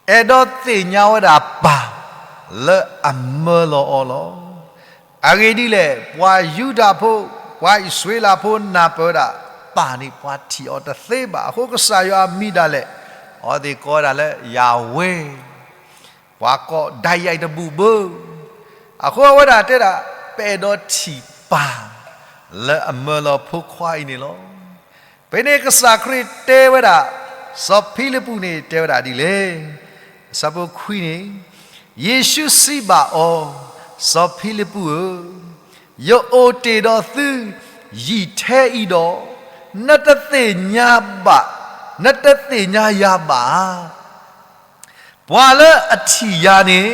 အဲၣ်ဒိးသ့ၣ်ညါဝဲဒၣ်ပၢ် လၢအမၢလီၤအီၤလီၤ. အဂ့ၢ်ဒ်လဲၣ်, ပှၤယူဒၤဖိ, ပှၤအံၣ်စရ့လးဖိနၢ်ပၢၢ်ဝဲဒၣ် ပၢ်န့ၣ်ပှၤထံၣ်အီၤတသ့ဘၣ်. အဃိကစၢ်ယွၤအမံၤဒၣ်လဲာ် အဝဲသ့ၣ်ကိးဝဲဒၣ်လၢ ယၤဝဲ ပှၤကိးဒၣ်ယၤအံၤတဘူၣ်ဘၣ်. အဃိအဝဲဒၣ်တဲဒၣ် ပအဲၣ်ဒိးထံၣ်ပၢ် လၢအမၢလီၤဖိခွါအံၤန့ၣ်လီၤ. ဖဲန့ၣ်ကစၢ်ခရံာ်တဲဝဲဒၣ် စီၤဖံလံးပူးန့ၣ်တဲဝဲဒၣ်ဒ်လဲၣ်. အဆၢဖိခွံန့ၣ်, ယ့ၣ်ၡူးစံးဘၣ်အီၤ, စီၤဖံလံးပူးဧၢ, ယအိၣ်တ့ၢ်ဒီးသုယံာ်ထဲအံၤဒီး, နတသ့ၣ်ညါဘၣ်, နတသ့ၣ်ညါယၤဘၣ်ဧါ. ပှၤလၢအထံၣ်ယၤန့ၣ်,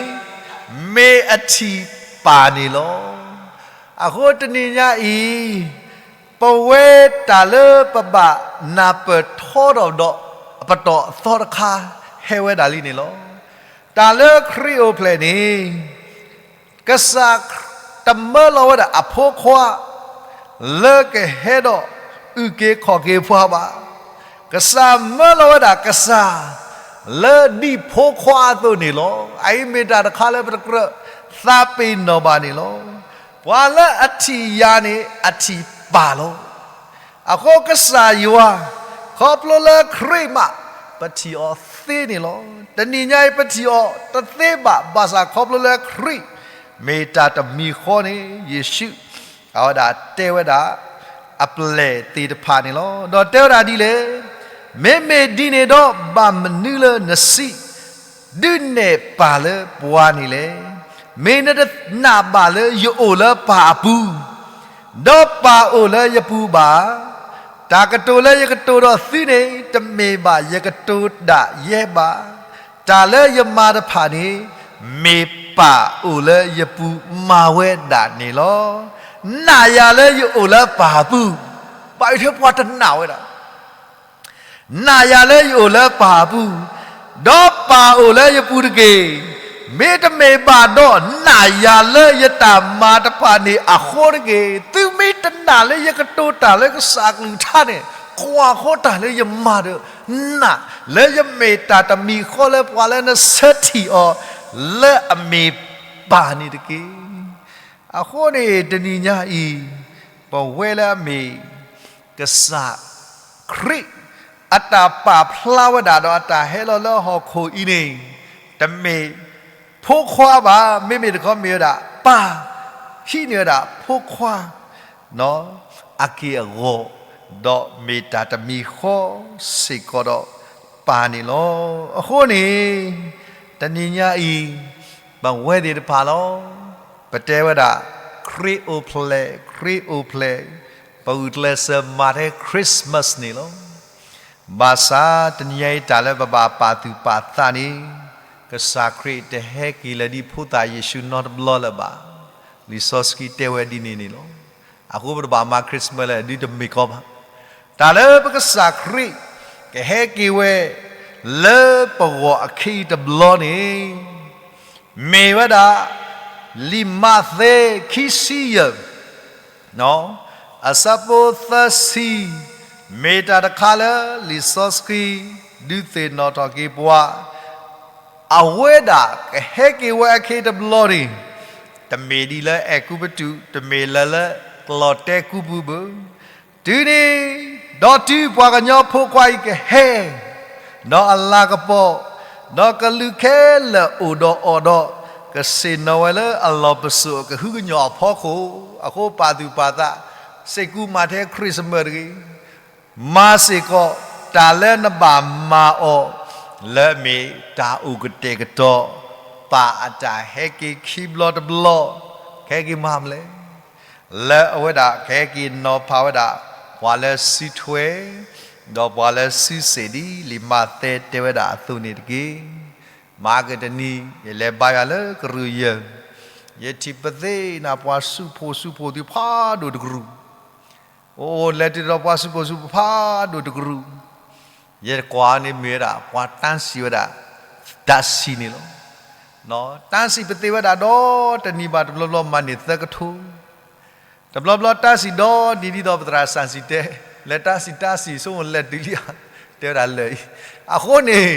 မ့ၢ်အထံၣ်ပၢ်န့ၣ်လီၤ. အဃိတနံၤညါအံၤ, ပဝဲတၢ်လၢပဘၣ်နၢ်ပၢၢ်ထီထီၣ်ဒီးအပတီၢ်အသီတခါ ဟဲဝဲဒၣ်လံန့ၣ်လီၤ. တၢ်လၢခရံာ်အိၣ်ဖျဲၣ်န့ၣ် ကစၢ်တမၢလီၤဝဲဒၣ်အဖိခွါ လၢကဟဲဒီးအုၣ်က့ၤခီၣ်က့ၤပှၤဘၣ်. ကစၢ်မၢလီၤဝဲဒၣ်ကစၢ် လၢဒ်ဖိခွါအသိးန့ၣ်လီၤ. အအံၤမ့ၢ်တၢ်တခါလၢပတကြၢးသးပ့ၤနီၣ်ဘၣ်န့ၣ်လီၤ. ပှၤလၢအထံၣ်ယၤန့ၣ် အထံၣ်ပၢ်လီၤ. အဃိကစၢ်ယွၤ ခီဖျိလၢခရံာ်မး ပထံၣ်အီၤသ့န့ၣ်လီၤ. တနံၤညါအံၤပထံၣ်အီၤတသ့ဘၣ် ဘၣ်ဆၣ်ခီဖျိလၢခရံာ် မ့ၢ်တၢ်တမံၤဃီန့ၣ် ယ့ၣ်ၡူး အဝဲဒၣ်တဲဝဲဒၣ် အပျဲၢ်သ့ၣ်တဖၣ်န့ၣ်လီၤ. ဒီးတဲဝဲဒၣ်ဒ်လဲၣ်, မ့မ့ၢ်ဒ်န့ၣ်ဒီး ဘၣ်မနုၤလၢနစံး ဒုးနဲၣ်ပၢ်လၢပှၤန့ၣ်လဲၣ်. မ့ၢ်နတနာ်ဘၣ်လၢယအိၣ်လၢပၢ်အပူၤ, ဒီးပၢ်အိၣ်လၢယပူၤဘၣ်. တၢ်ကတိၤလၢယကတိၤဒီးသုန့ၣ် တမ့ၢ်ဘၣ်ယကတိၤဒၣ်ယဲဘၣ်. တၢ်လၢယမၤတဖၣ်န့ၣ် မ့ၢ်ပၢ်အိၣ်လၢယပူၤမၤဝဲဒၣ်န့ၣ်လီၤ. နာ်ယၤလၢယအိၣ်လၢပၢ်အပူၤ, ဘၣ်အံၤထဲပှၤတနာ်ဝဲဒၣ် နာ်ယၤလၢယအိၣ်လၢပၢ်အပူၤ, ဒီးပၢ်အိၣ်လၢယပူၤတက့ၢ်. မ့တမ့ၢ်ဘၣ်ဒီး နာ်ယၤလၢယတၢ်မၤတဖၣ်န့ၣ်အဃိတက့ၢ်. သုမ့ၢ်တနာ်လၢယကတိၤတၢ်လၢကစၢ်အကလုၢ်ကထါန့ၣ်, ကွၢ်ဃီတၢ်လၢယမၤဒီး နာ်လၢယမ့ၢ်တၢ်တမံၤဃီလၢပှၤလၢနဆၢထံၣ်အီၤ လၢအမ့ၢ်ပၢ်န့ၣ်တက့ၢ်. အဃိန့ၣ်တနံၤညါအံၤ, ပဝဲလၢအမ့ၢ် ကစၢ်ခရံာ် အတၢ်ပာ်ဖျါဝဲဒၣ်ဒီးအတၢ်ဟဲလီၤလၢဟီၣ်ခိၣ်အံၤန့ၣ်, တမ့ၢ်ဖိခွါဘၣ်, မ့မ့ၢ်တခီမ့ၢ်ဝဲဒၣ်ပၢ်, ဟံးန့ၢ်ဝဲဒၣ်ဖိခွါ အက့ၢ်အဂီၤ, ဒီးမ့ၢ်တၢ်တမံၤဃီစ့ၢ်ကီးဒီးပၢ်န့ၣ်လီၤ. အဃိန့ၣ်, တနံၤညါအံၤ, ပဝဲသ့ၣ်တဖၣ်လီၤ. ပတဲဝဲဒၣ်, ခရံာ်အိၣ်ဖျဲၣ်, ခရံာ်အိၣ်ဖျဲၣ်, ပဂုာ်ကျဲးစၢးမၤထဲ Christmas န့ၣ်လီၤ. ဘၣ်ဆၣ်တနံၤညါအံၤတၢ်လၢပဘၣ်ပာ်သူၣ်ပာ်သးန့ၣ်, ကစၢ်ခရံာ်တဟဲက့ၤလၢၤဒ်ဖိသၣ်ယ့ၣ်ၡူးနီတဘျီလၢၤဘၣ်. လံာ်စီဆှံတဲဝဲဒ်န့ၣ်န့ၣ်လီၤ. အဃိပတဘၣ်မၤ Christmas လၢဒ်တမ့ၢ်ကီဘၣ်. တၢ်လၢပကစၢ်ခရံာ် ကဟဲက့ၤဝဲ လၢပဂီၢ်အခံတဘျီန့ၣ် မ့ၢ်ဝဲဒၣ် လံာ်မးသဲ ခံဆံယဲၢ် အဆၢဖိသၢဆံ, မ့ၢ်တၢ်တခါလၢလံာ်စီဆှံ ဒုးသ့ၣ်နီၣ်ထီၣ်က့ၤပှၤ, အဝဲဒၣ်ကဟဲက့ၤဝဲအခံတဘျီန့ၣ်, တမ့ၢ်ဒ်လၢအဲၤကူပတူး, တမ့ၢ်လၢလၢကျီၣ်တဲကူပူၤဘၣ်. တုၤန့ၣ်, ဒီးတုၤပှၤကညီဖိခွါအံၤကဟဲ ဒီးအလၤကပီၤ, ဒီးကလူးခဲလၢာ်အိၣ်ဒီးအီၤဒီး, ကဆ့ၣ်နီၤဝဲလၢအလီၢ်ပစိာ်ကဟုကညီၢ်အဖီခိၣ်, အဃိပာ်သူၣ်ပာ်သး, စ့ၢ်ကီးမၤထဲ Christmas တဂ့ၤ, မၤစ့ၢ်ကီးတၢ်လၢနဘၣ်မၤအီၤ, လၢအမ့ၢ်တၢ်အိၣ်ကတဲာ်ကတီၤ, ပၢ်အတၢ်ဟဲက့ၤခံဘျီတဘျီ, ကဟဲက့ၤမၤမလဲၣ်. လၢအဝဲဒၣ်ကဟဲက့ၤနီၤဖးဝဲဒၣ် ပှၤလၢစုထွဲ, ဒီးပှၤလၢစုစ့ၣ်ဒ်လံာ်မးသဲတဲဝဲဒၣ်အသိးန့ၣ်တက့ၢ်. မဟါကတနံၤ ယလဲၤဘါယွၤလၢကရူၢ်ယဲၢ်, ယထံၣ်ပသ့ၣ်နၤပှၤစုဖိစုဖိသ့ၣ်ဖးဒိၣ်တကရူၢ်, အိၣ်လဲၤတုၤဒီးပှၤစုဖိစုဖိဖးဒိၣ်တကရူၢ်, ယကွၢ်န့ၣ်မ့ၢ်ဝဲဒၣ် ပှၤတၢ်စံၣ်ဝဲဒၣ် တၢ်စံၣ်န့ၣ်လီၤ. တၢ်စံၣ်ပသ့ၣ်ဝဲဒၣ်ဒီးတနံၤဘၣ်တဘျီဘျီမၤန့ၢ်သၢကထိ, တဘျီဘျီတၢ်စံၣ်ဒီးနံၤဒ်သိးပသရၣ်စၢ်စံၣ်တဲ, လဲၤတၢ်စံၣ်တၢ်စံၣ် ဆိကမိၣ်လဲၤတုၤလံဧါ, တဲဝဲဒၣ်လၢာ်အံၤ, အဃိန့ၣ်,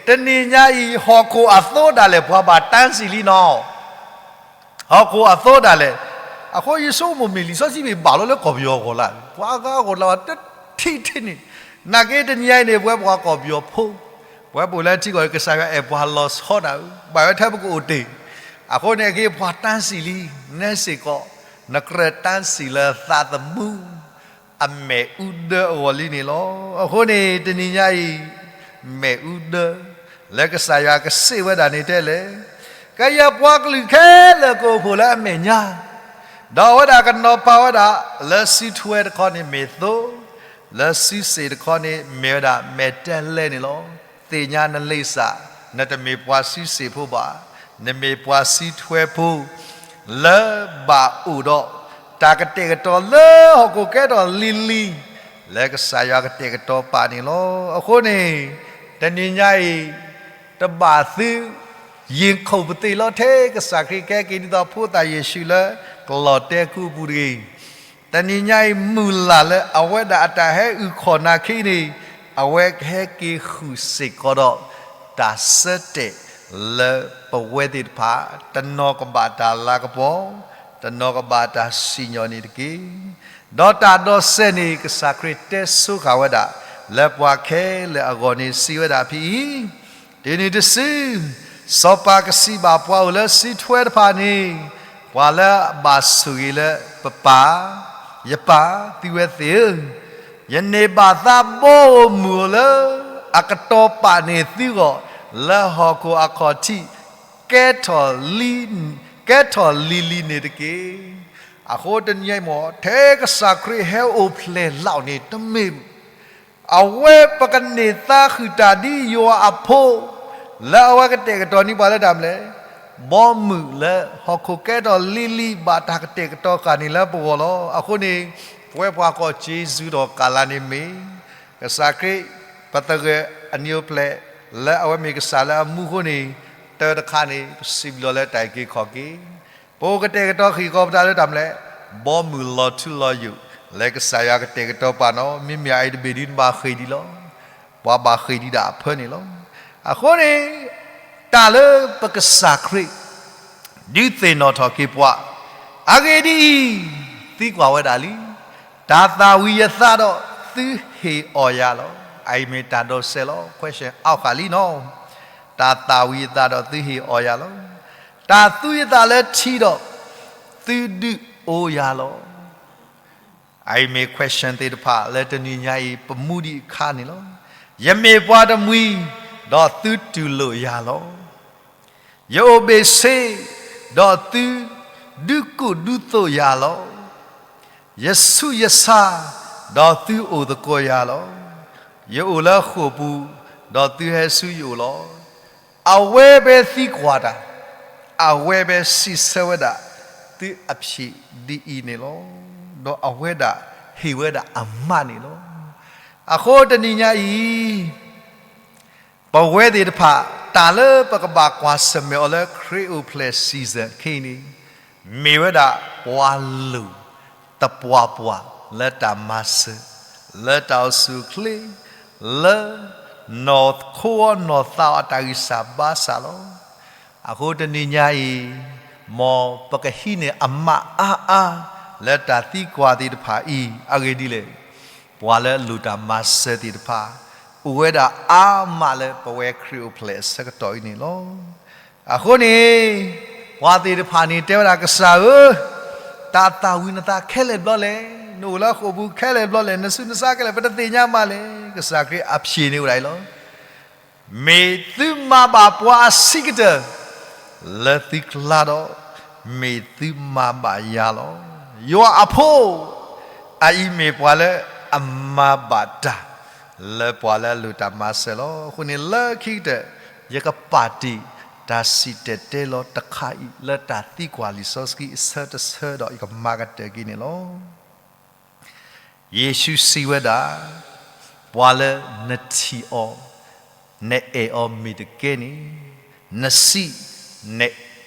တနံၤညါအံၤ ဟီၣ်ခိၣ်အသိဒၣ်လဲာ် ပှၤဘၣ်တၢ်စံၣ်လံနီၤ ဟီၣ်ခိၣ်အသိဒၣ်လဲာ်, အဃိယဆိကမိၣ်မ့ၢ်လံာ်စီဆှံမ့ၢ်ဘၣ်လီၤလၢကီၢ်ပယီၤအဂီၢ်လၢ်, ပှၤအဂၤအဂီၢ်လၢ်ဘၣ်တထံၣ်ထံၣ်န့ၣ်, နာ်က့တနံၤညါအံၤန့ၣ် ပဝဲပှၤကီၢ်ပယီၤဖိ, ပဝဲပအိၣ်လၢထံကီၢ်အံၤ ကစၢ်ယွၤအဲၣ်ပှၤလီၤဆီဒၣ်ဝဲ, ဘၣ်ဝဲထဲပကအိၣ်တ့ၢ်, အဃိန့ၣ်က့ၤပှၤတၢ်စံၣ်လံ, နဲစ့ၢ်ကီး, နကြၢးတၢ်စံၣ်လၢသးသမူ အမဲာ်အူဒၢအဂီၢ်လံန့ၣ်လီၤ. အဃိန့ၣ် တနံၤညါအံၤ, မ့ၣ်အူဒၢ, လၢကစၢ်ယွၤကစံးဝဲဒၣ်န့ၣ်တဲလဲၣ်, ကယဲၢ်ပှၤကလုာ်ခဲလၢာ်ကအိၣ်ဖှိၣ်လၢအမဲာ်ညါ, ဒီးအဝဲဒၣ်ကနီၤပာ်ဝဲဒၣ်လၢစုထွဲတခီန့ၣ်မ့ၢ်သိ, လၢစုစ့ၣ်တခီန့ၣ်မ့ၢ်ဝဲဒၣ်မဲာ်တဲးလဲးန့ၣ်လီၤ. သ့ၣ်ညါနလ့စၢ်, နတမ့ၢ်ပှၤစုစ့ၣ်ဖိဘၣ်, နမ့ၢ်ပှၤစုထွဲဖိ လၢဘၣ်အိၣ်ဒီး တၢ်ကတဲာ်ကတီၤလၢဟီၣ်ခိၣ်ကဲထီၣ်လံၤလံၤ, လၢကစၢ်ယွၤကတဲာ်ကတီၤပာ်န့ၣ်လီၤ. အဃိန့ၣ် တနံၤညါအံၤ တဘၣ်သု ယ့ၢ်ခိၣ်ပသ့ၣ်လီၤထဲကစၢ်ခရံာ်ကဟဲက့ၤဒ်သိးဖိသၣ်ယ့ၣ်ၡူးလၢကလီၢ်တဲကူအပူၤတဂ့ၤ. တနံၤညါအံၤမုၢ်လၢ်လၢအဝဲဒၣ်အတၢ်ဟဲအုၣ်ခီၣ်နၢ်ခံန့ၣ် အဝဲကဟဲက့ၤဃုာ်စ့ၢ်ကီးဒီး တၢ်ဆၢတဲာ်လၢပဝဲသ့ၣ်တဖၣ် တနီၤကဘၣ်တၢ်လၤကပီၤ, တနီၤကဘၣ်တၢ်စံၣ်ညီၣ်န့ၣ်တက့ၢ်. ဒီးတၢ်ဒိးစဲးန့ၣ် ကစၢ်ခရံာ်တဲဆိဃာ်ဝဲဒၣ် လၢပှၤခဲလၢာ်အဂီၢ်န့ၣ် စံးဝဲဒၣ်ဖဲအံၤ, တုၤနုၤတစု စီၤပၤကစံးဘၣ်ပှၤအိၣ်လၢစုထွဲတဖၣ်န့ၣ်, ပှၤလၢအဘၣ်ဆိၣ်ဂ့ၤလၢပပၢ်, ယပၢ်, သုဝဲသ့ၣ်ဧၢ, ယန့ၢ်ဘၣ်သးဘီဧိၤမုၢ်ဧိၤလၢ အကတီၤပာ်န့ၢ်သုဂီၢ် လၢဟီၣ်ခိၣ်အခီၣ်ထံး ကဲထီၣ်, ကဲထီၣ်လံၤလံၤန့ၣ်တက့ၢ်. အဃိတနံၤအံၤမ့ၢ် ထဲကစၢ်ခရံာ်ဟဲအိၣ်ဖျဲၣ်လီၤန့ၣ် တမ့ၢ် အဝဲပကန့ၢ်သါဃုာ်တၢ်ဒ်ယွၤအဖိ လၢအဝဲကတဲာ်ကတီၤန့ၢ်ပှၤလၢတၢ်မနုၤလဲၣ်, ဘီမုၢ်လၢဟီၣ်ခိၣ်ကဲထီၣ်လံၤလံၤ ဘၣ်တၢ်ကတဲာ်ကတီၤဃာ်န့ၣ်လၢပဂီၢ်လီၤ. အဃိန့ၣ် ပဝဲပှၤကိးက့ၤစူၤဒီးကလၤန့ၣ်မ့ၢ် ကစၢ်ခရံာ် ပသဂၢၢ်အနံၤအိၣ်ဖျဲၣ် လၢအဝဲမ့ၢ်ကစၢ်လၢအမူအဃိန့ၣ် တၢ်တခါန့ၣ် ပစံးဘျုးလၢတၢ်အုၣ်က့ၤခီၣ်က့ၤ ပအိၣ်ကတဲာ်ကတီၤဃံးဃီပတၢ်လၢတၢ်မနုၤလဲၣ်, ဘီမုၢ်လီၤထူလီၤယိာ် လၢကစၢ်ယွၤကတဲာ်ကတီၤပာ်နီၣ်, မ့မ့ၢ်အအံၤတဘ့ၣ်ဒုးနဘၣ်ဃ့ၢ်ဒံးလီၤ. ပှၤဘၣ်ဃ့ၢ်ဒံးဒၣ်အဖၢန့ၣ်လီၤ. အဃိန့ၣ် တၢ်လၢပကစၢ်ခရံာ် ဒုးသ့ၣ်နီၣ်ထီၣ်က့ၤပှၤ, အဂ့ၢ်ဒ်အံၤ, သံကွၢ်ဝဲဒၣ်လံ, တၢ်သၣ်ဝံၤယသးဒီးသုဟ့ၣ်အီၣ်ယၤလီၤ. အအံၤမ့ၢ်တၢ်ဒိးစဲးလီၤ, question အီၣ်ဃာ်လံနီၣ်. တၢ်သၣ်ဝံၤယသးဒီးသုဟ့ၣ်အီၣ်ယၤလီၤ. တၢ်သူယသးလၢထံဒီး သုဒုးအိၣ်ယၤလီၤ. အအံၤမ့ၢ် question သ့ၣ်တဖၣ်လၢတနံၤညါအံၤ ပမူဒံးအခါန့ၣ်လီၤ. ယမ့ၢ်ပှၤတမှံၤ, ဒီးသုတူၢ်လိာ်ယၤလီၤ. ယအိၣ်ဘ့ၣ်ဆ့, ဒီးသုဒုးကူၣ်ဒုးသိးယၤလီၤ. ယဆူးယဆါ, ဒီးသုအိၣ်သကိးယၤလီၤ. ယအိၣ်လၢဃိာ်ပူၤ, ဒီးသုဟဲဆူယအိၣ်လီၤ. အဝဲဖဲသံကွၢ်တၢ်, အဝဲဖဲစံးဆၢဝဲဒၣ် သုအဖြေဒ်အံၤန့ၣ်လီၤ. ဒီးအဝဲဒၣ်ဟ့ၣ်ဝဲဒၣ်အမးန့ၣ်လီၤ. အဃိတနံၤညါအံၤ ပဝဲသ့ၣ်တဖၣ် တၢ်လၢပကဘၣ်ကွၢ်ဆၢၣ်မဲာ်အီၤလၢခရံာ်အိၣ်ဖျဲၣ် season ခဲအံၤန့ၣ် မ့ၢ်ဝဲဒၣ်ပှၤလိၣ်သပှၢ်ပှၢ်လၢတၢ်မၤစၢၤ, လၢတၢ်အိၣ်ဆူၣ်အိၣ်ချ့, လၢနီၢ်ခိအီၤနီၢ်သးအီၤအတၢ်ဂံၢ်စၢ်ဘါစၢ်လီၤ. အဃိတနံၤညါအံၤ မ်ပကဟံးန့ၢ်အမးအါအါ လၢတၢ်သံကွၢ်သ့ၣ်တဖၣ်အံၤ အဂ့ၢ်ဒ်လဲၣ်. ပှၤလၢအလိၣ်တၢ်မၤစၢၤသ့ၣ်တဖၣ် အိၣ်ဝဲဒၣ်အါမးလၢပဝဲခရံာ်အိၣ်ဖျဲၣ်အဆၢကတီၢ်အံၤန့ၣ်လီၤ. အဃိန့ၣ် ပှၤသ့ၣ်တဖၣ်န့ၣ်တဲဝဲဒၣ် ကစၢ်ဧၢ, တၢ်သၣ်ဝံၤနသးခဲလၢာ်ဘျီလဲၣ်, နအိၣ်လၢဃိာ်ပူၤခဲလၢာ်ဘျီလဲၣ်, နဆူးနဆါခဲလၢာ် ပတသ့ၣ်ညါမးလဲၣ်. ကစၢ်ခရံာ်အဖြေန့ၣ်အိၣ်ဒၣ်အံၤလီၤ. မ့ၢ်သုမၤဘၣ်ပှၤအဆံးကတၢၢ် လၢသုကျါဒီး မ့ၢ်သုမၤဘၣ်ယၤလီၤ. ယွၤအဖိ အအံၤမ့ၢ်ပှၤလၢအမၤဘၣ်တၢ် လၢပှၤလၢအလိၣ်တၢ်မၤစၢၤလီၤ. အဃိန့ၣ်လၢခံကတၢၢ် ယကပာ်တ့ၢ်တၢ်စံၣ်တဲၤတဲလီၤတခါအံၤ လၢတၢ်သံကွၢ်လံာ်စီဆှံအဆၢတဆၢဒီး ယကမၤကတၢၢ်က့ၤန့ၣ်လီၤ. ယ့ၣ်ၡူးစံးဝဲဒၣ်, ပှၤလၢနထံၣ်အီၤ, နအဲၣ်အီၤမ့ၢ်တကဲန့ၣ်, နစံး, န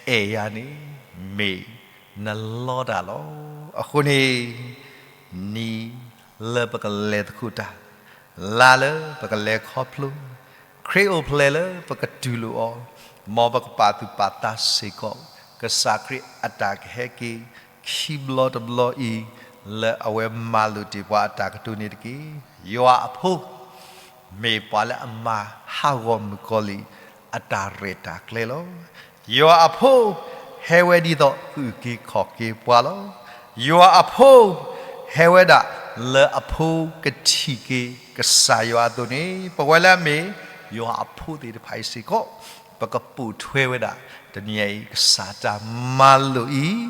အဲၣ်ယၤန့ၣ် မ့ၢ်နလီတၢ်လီၤ. အဃိန့ၣ် နံၤလၢပကလဲၤသကိးတၢ်, လါလၢပကလဲၤခီဖျိ, ခရံာ်အိၣ်ဖျဲၣ်လၢပကတူၢ်လိာ်အီၤ, မ်ပကပာ်သူၣ်ပာ်သးစ့ၢ်ကီး ကစၢ်ခရံာ်အတၢ်ကဟဲက့ၤ ခံဘျီတဘျီအံၤ လၢအဝဲမၤလိာ်တ့ၢ်ပှၤအတၢ်ကတိၤန့ၣ်တက့ၢ်. ယွၤအဖိ မ့ၢ်ပှၤလၢအမၤဟးဂီၤမုၣ်ကီၤလံၢ်အတၢ်ရဲၣ်တၢ်ကျဲၤလီၤ. ယွၤအဖိ ဟဲဝဲဒ်သိးကအုၣ်က့ၤခီၣ်က့ၤပှၤလီၤ. ယွၤအဖိ ဟဲဝဲဒၣ်လၢအဖိကထံၣ်က့ၤကစၢ်ယွၤအသိးန့ၣ် ပဝဲလၢအမ့ၢ် ယွၤအဖိသ့ၣ်တဖၣ်အံၤစ့ၢ်ကီး, ပကပိာ်ထွဲဝဲဒၣ် တနံၤအံၤ ကစၢ်တၢ်မၤလိာ်အံၤ,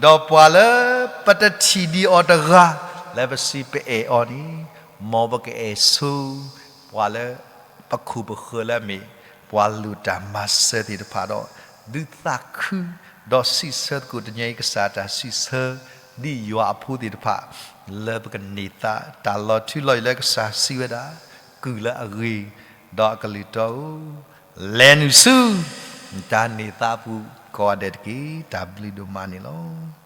ဒီးပှၤလၢပတထံၣ်ဒံးအီၤတဂၤ လၢပစံးပအဲၣ်အီၤန့ၣ်, မ်ပကအဲၣ်ဆိ ပှၤလၢပခိၣ်ပဃၢၤလၢအမ့ၢ် ပှၤလိၣ်တၢ်မၤစၢၤသ့ၣ်တဖၣ်ဒီး ဒုးသးခု ဒီးစံးဆၢသကိး တနံၤအံၤ ကစၢ်တၢ်စံးဆၢ ဒ်ယွၤအဖိသ့ၣ်တဖၣ် လၢပကန့ၢ်သါ တၢ်လီၤထူလီၤယိာ်လၢကစၢ်စံးဝဲဒၣ် ကုၢ်လၢအဂ့ၤ ဒီးအကလုၢ်တီဧၢ, လဲၤနုာ်ဆူ တၢ်န့ၢ်သါအပူၤ ကိးဂၤဒဲးတက့ၢ်. တၢ်ဘျုးဒိၣ်မးန့ၣ်လီၤ.